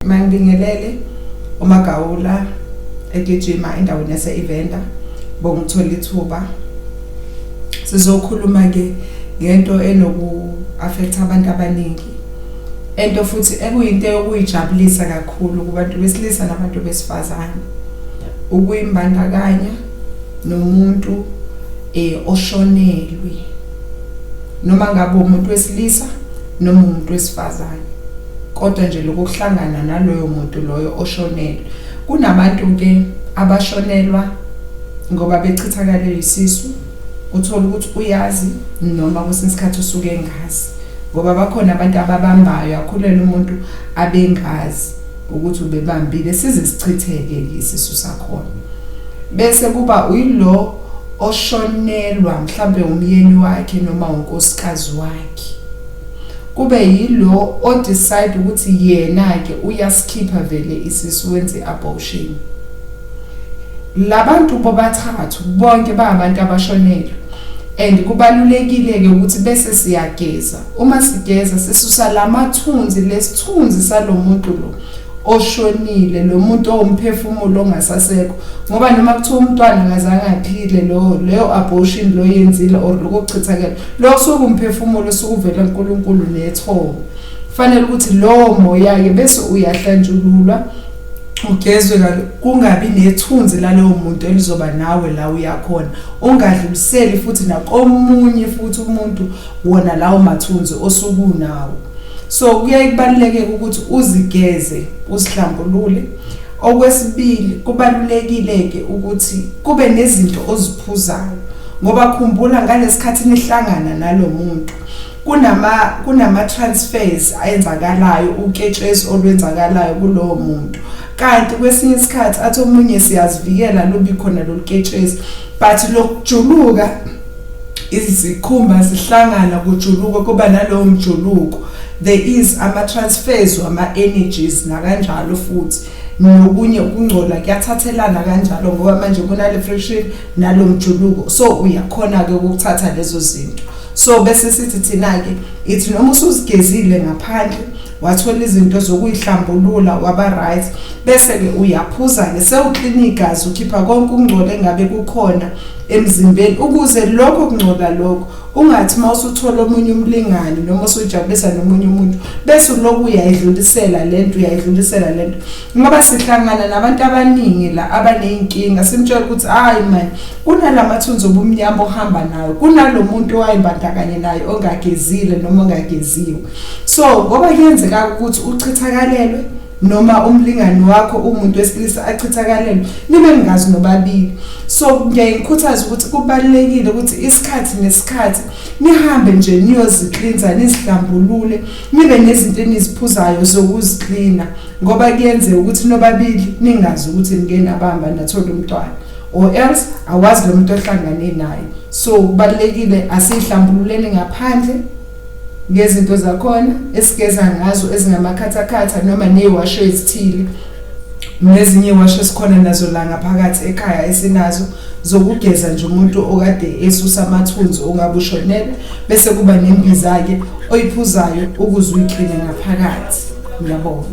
Mangibingelele uMagawula egijima endaweni yase-Ivenda bongithola ithuba. Sizokhuluma ke ngento enoku-affect abantu abaningi. Ento futhi ekuyinto yokuyijabulisa kakhulu kubantu besilisa nabantu besifazane. Ukuyimbandakanya nomuntu oshonelwe noma ngabe umuntu wesilisa noma umuntu wesifazane kodwa nje lokuhlangana naloyo muntu loyo oshonelwe. Kunabantu ke abashonelwa ngoba bechithakalelwe isisu, uthola ukuthi uyazi noma kwesinye isikhathi usuke engazi, ngoba bakhona abantu ababambayo akhulele umuntu abengazi ukuthi ubebambile size sichitheke isisu sakhona. Bese kuba uyilo oshonelwa mhlambe umyeni wakhe noma unkosikazi wakhe, kube yilo o-decide ukuthi yena-ke uyasikhipha vele isisu, wenze i-abortion. Labantu bobathathu bonke bayabantu abashonelwe, and kubalulekile-ke ukuthi bese siyageza. Uma sigeza sisusa lamathunzi, lesithunzi salomuntu lo oshonile, lo muntu owumphefumulo ongasasekho, ngoba noma kuthiwa umntwana akazange aphile, lo leyo abortion lo yenzile or lokho kuchithakela, lo kusuke umphefumulo osukuvela kuNkulunkulu nethongo. Kufanele ukuthi lowo moya-ke bese uyahlanjululwa, ugezwe, kungabi nethunzi lalowo muntu elizoba nawe la uyakhona, ungadluliseli futhi nakomunye futhi umuntu wona lawo mathunzi osukunawo. So kuyaye kubaluleke ukuthi uzigeze, uzihlambulule. Okwesibili, kubalulekile-ke ukuthi kube nezinto oziphuzayo, ngoba khumbula ngalesikhathi nihlangana nalo muntu kunama transfers ayenzakalayo, uketshezi olwenzakalayo kulowo muntu. Kanti kwesinye isikhathi athi omunye siyazivikela lubi khona lolu ketshezi, but lokujuluka izikhumba zihlangana kujuluka, kuba nalowo mjuluko, there is ama transfers wama energies nakanjalo, futhi nokunye ukungcola kuyathathelana kanjalo, ngoba manje kunale friction nalo mjuluko, so uyakhona ke ukuthatha lezo zinto. So bese sithi thina ke ithi noma usuzigezile ngaphandle, wathola izinto zokuyihlambulula, waba right, bese ke uyaphuza ke sewuklina igazi, ukhipha konke ukungcola engabe kukhona emzimbeni, ukuze lokho kungcola lokho ungathi mawusuthola omunye umlingani noma usujabulisa nomunye umuntu bese uloku uyayidlulisela lento, uyayidlulisela lento. Ngoba sihlangana nabantu abaningi la abaneyinkinga, simtshela ukuthi hayi man, kunalamathunzi obumnyama ohamba nayo, kunalomuntu owayimbandakanye naye ongagezile noma ongageziwe. So ngoba kuyenzeka ukuthi uchithakalelwe noma umlingani wakho umuntu wesilisa achithakalelwe, nibe ningazi nobabili. So ngiyaye ngikhuthaze ukuthi kubalulekile ukuthi isikhathi nesikhathi nihambe nje niyoziklinza, nizihlambulule, nibe nezinto eniziphuzayo zokuziklina, ngoba kuyenzeka ukuthi nobabili ningazi ukuthi nike nabamba nathola umntwana, or else awazi lo muntu ohlangane naye. So kubalulekile asihlambululeni ngaphandle ngezinto zakhona esigeza ngazo ezingamakhathakhatha noma neziwasho ezithile, nezinye iwasho esikhona nazo la ngaphakathi ekhaya esinazo zokugeza nje umuntu okade esusa amathunzi ongabe ushonelwe, bese kuba nembiza-ke oyiphuzayo ukuze uyikline ngaphakathi. Ngiyabonga.